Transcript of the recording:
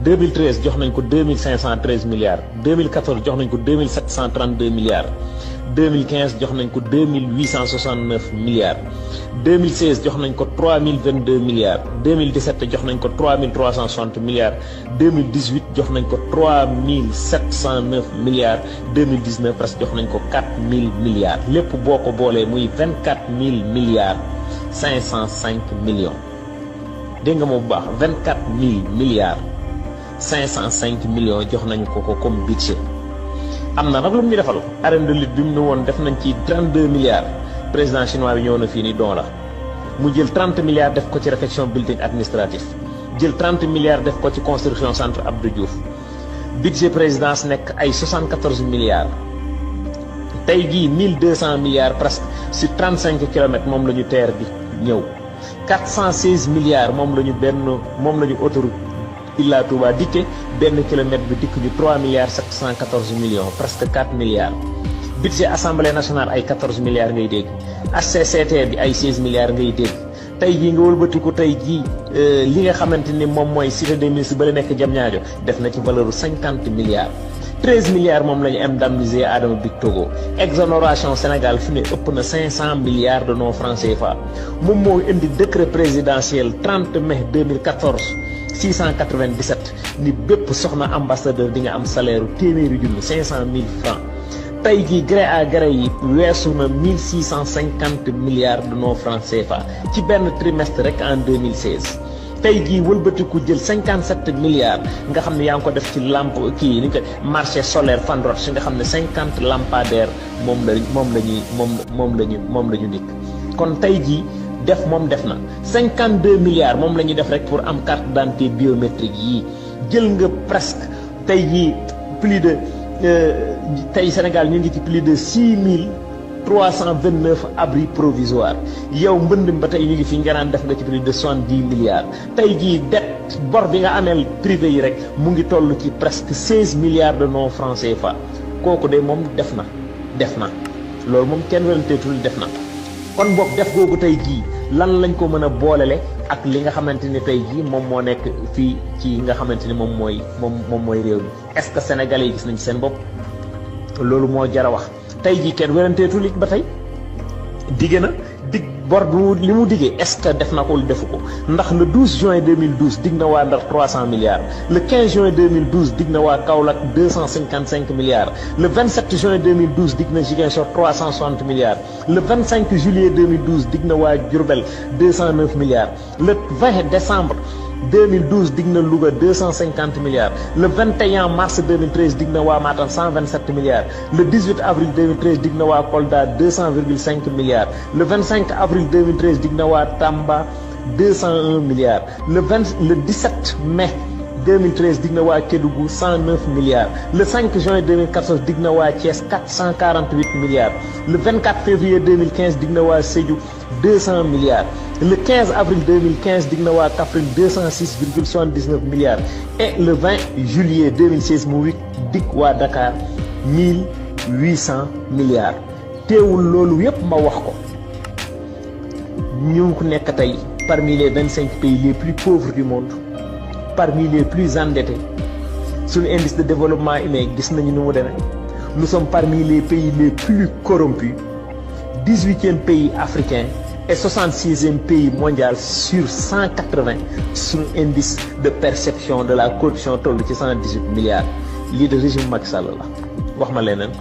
2013 jox nañ ko 2513 milliards 2014 jox nañ ko 2732 milliards 2015 jox nañ ko 2869 milliards 2016 jox nañ ko 3022 milliards 2017 jox nañ ko 3360 milliards 2018 jox nañ ko 3709 milliards 2019 presque jox nañ ko 4000 milliards lépp boo ko boolee muy 24000 milliards 505 millions dégg nga moom bu baax 24000 milliards 505 millions jox nañ ko comme budget am na nag lu mu ñu defal arène de lutte bi mu ne woon def nañ ci 32 milliards président chinois bi ñëw na fii ni don la mu jël 30 milliards def ko ci réfection building administratif jël 30 milliards def ko ci construction centre Abdou Diouf budget présidence nekk ay 74 milliards tey jii 1200 milliards presque sur 35 kilomètres moom la ñu TER bi ñëw 416 milliards moom la ñu autoroute Ila Touba dikke benn kilomètre bi dikk ñu 3 milliards 714 millions presque 4 milliards budget assemblée nationale ay 14 milliards ngay dégg HCCT bi ay 16 milliards ngay dégg tey jii nga wëlbatiku tey jii li nga xamante ni moom mooy cité des ministres ba la nekk Diamniadio def na ci valeur 50 milliards 13 milliards moom la ñu indemnisé Adama Big Togo exonération Sénégal fi ne ëpp na 500 milliards de nos francs CFA moom moo indi décret présidentiel 30 mai 2014 697 ni bépp soxna ambassadeur di nga am salaire téeméeri junni 500 000 francs tey jii gré à gré yi weesu na 1650 milliards de nos francs CFA ci benn trimestre rek en 2016 tey jii wëlbatiku jël 57 milliards nga xam ne yaa ngi ko def ci lampe kii ni ko marché solaire Fandrox nga xam ne 50 lampadaires moom la ñu nikk kon tey jii def moom def na 52 milliards moom la ñuy def rek pour am carte d'identité biométrique yii jël nga presque tey jii plus de tey Sénégal ñu ngi ci plus de 6329 abris provisoires yow mbënd ba tey ñu ngi fi nga naan def nga ci plus de 70 milliards tey jii dette bor bi nga ameel privé yi rek mu ngi toll ci presque 16 milliards de nos francs CFA kooku de moom def na loolu moom kenn weranteetul def na kon boog def googu tey jii lan lañ ko mën a boolele ak li nga xamante ni tey jii moom moo nekk fii ci nga xamante ni moom mooy réew mi est-ce que sénégalais yi gis nañ seen bopp loolu moo jar a wax tey jii kenn weranteetul it ba tey digge na bor bu li mu diggee est-ce que def na ko lu defu ko ndax le 12 juin 2012 dig na waa Ndar 300 milliards le 15 juin 2012 dig na waa Kaolack 255 milliards le 27 juin 2012 dig na Ziguinchor 360 milliards le 25 juillet 2012 dig na waa Diourbel 209 milliards le 20 décembre 2012 dig na Louga 250 milliards le 21 mars 2013 dig na waa Matam 127 milliards le 18 avril 2013 dig na waa Kolda 200,5 milliards le 25 avril 2013 dig na waa Tamba 201 milliards le 17 mai 2013 dig na waa Kédougou 109 milliards le 5 juin 2014 dig na waa Thiès 448 milliards le 24 février 2015 dig na waa Sédhiou 200 milliards le 15 avril 2015 dig na waa Kaffrine 206,79 milliards et le 20 juillet 2016 mu dig waa Dakar 1800 milliards teewul loolu yépp ma wax ko ñu ngi ko nekk tey parmi les 25 pays les plus pauvres du monde parmi les plus endettés suñu indice de développement humain gis nañu nu mu demee nous sommes parmi les pays les plus corrompus 18e pays africain et 66e pays mondial sur 180 suñu indice de perception de la corruption toll ci 118 milliards lii de régime Macky Sall la wax ma leneen